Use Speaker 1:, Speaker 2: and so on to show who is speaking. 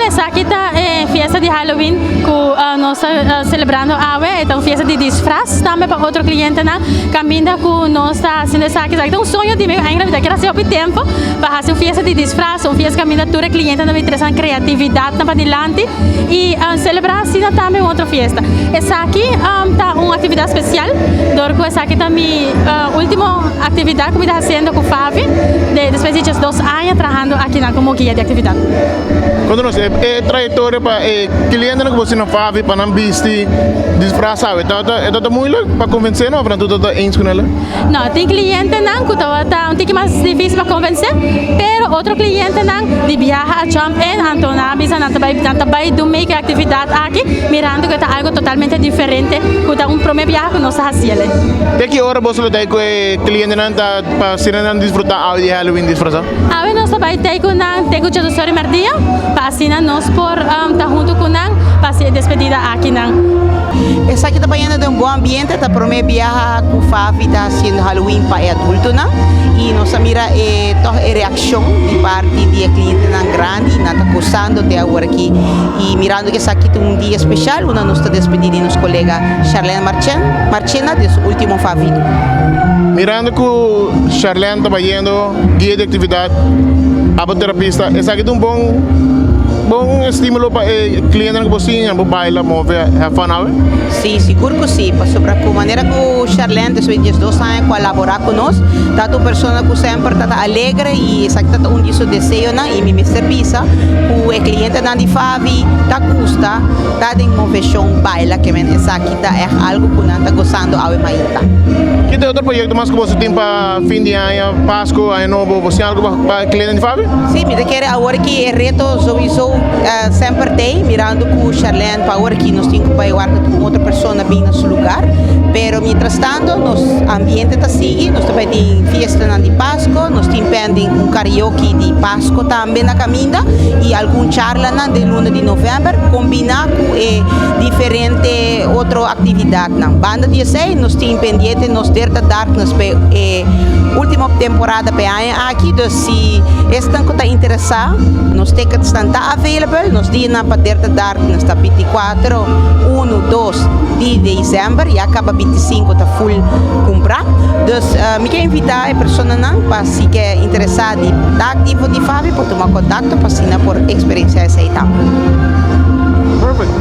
Speaker 1: Esaki ta e fiesta di Halloween ku nos ta selebrando awe. Ta un fiesta di disfras tambe pa otro klientenan. Kaminda ku nos ta hasiendo esaki. Esaki ta un soño di mi, eigenlijk mi ta kere hasi hopi tempu pa hasi un fiesta di disfras, un fiesta kaminda tur e klientenan ta trese nan kreatividatnan padilanti i selebrá asina tambe un otro fiesta. Esaki ta un aktividat spesial dor ku esaki ta mi último aktividat ku mi ta hasiendo ku FAVI despues di 12 aña trahando akinan komo guia di aktividat.
Speaker 2: Konta nos e trayektoria pa e klientenan ku bo hasi na FAVI pa nan bisti disfras awe. E ta moeilijk pa konvensé nan òf nan tur ta eens ku nan?
Speaker 1: No, tin klientenan ku tabata un tiki mas difísil pa konvensé, pero otro klientenan di biaha a jump in, anto nan a bisa nan ta bai dun mee ku e aktividat aki, mirando ku ta algo totalmente diferente, ku ta un promé biaha ku nos ta hasié.
Speaker 2: Te ki ora boso lo ta ku e klientenan ta pa asina nan disfrutá awe di Halloween disfrasá?
Speaker 1: Awe nos ta bai te ku nan te ku 8'or merdia, pa asina nos por ta huntu ku nan pa hasi e despedida akinan.
Speaker 3: Esaki ta bayendo den un bon ambiente, ta promé biaha ku FAVI ta hasiendo Halloween pa e adultonan i nos a mira toch e reakshon di parti di e klientenan grandi, nan ta gosando te awor aki i mirando ku esaki ta un dia spesial, unda nos ta despedí di nos kolega Charlene Marchena di su último FAVI.
Speaker 2: Mirando ku Charlene ta bayendo guia di aktividat, abo terapista, esaki ta un bon estímulo pa e klientenan ku bo siña, bo baila, move, have fun awe?
Speaker 3: Si, sigur ku si. Pasobra ku manera ku Charlene, despues di 2 aña kolaborá ku nos, ta un persona ku semper ta alegre i esaki ta un di su deseonan i mi mester bisa ku e klientenan di FAVI ta gusta, ta den moveshon, baila, ke men esaki ta echt algo ku nan ta gosando awe mainta.
Speaker 2: Ki otro proyekto mas ku boso tin pa fin di aña, Pasku, Aña Nobo, boso tin algo pa kliente di FAVI?
Speaker 3: Si, mi ta kere awor ku e reto sowieso semper tin, mirando ku Charlene pa awor ku nos tin ku bai warda ku otro persona bin na su lugá, pero mientras tanto nos ambiente ta sigui, nos tambe tin fiesta di Pasku, nos tin pending un karaoke di Pasku tambe na kaminda i algun charla den luna di novèmber, kombiná ku e diferente otro aktividatnan. Banda di esei, nos tin pendiente nos Delta Darkness pa e último temporada pa aña aki, dus si esnan ku ta interesá, nos tickets ta available, nos dia pa Delta Darkness ta 24, 1, 2 di desèmber, ya kaba 25 ta full kumprá. Dus mi ke invitá e personanan pa si ke interesá di ta aktivo di FAVI, por tuma kontakto pa asina por eksperensiá esei tambe.
Speaker 2: Perfect.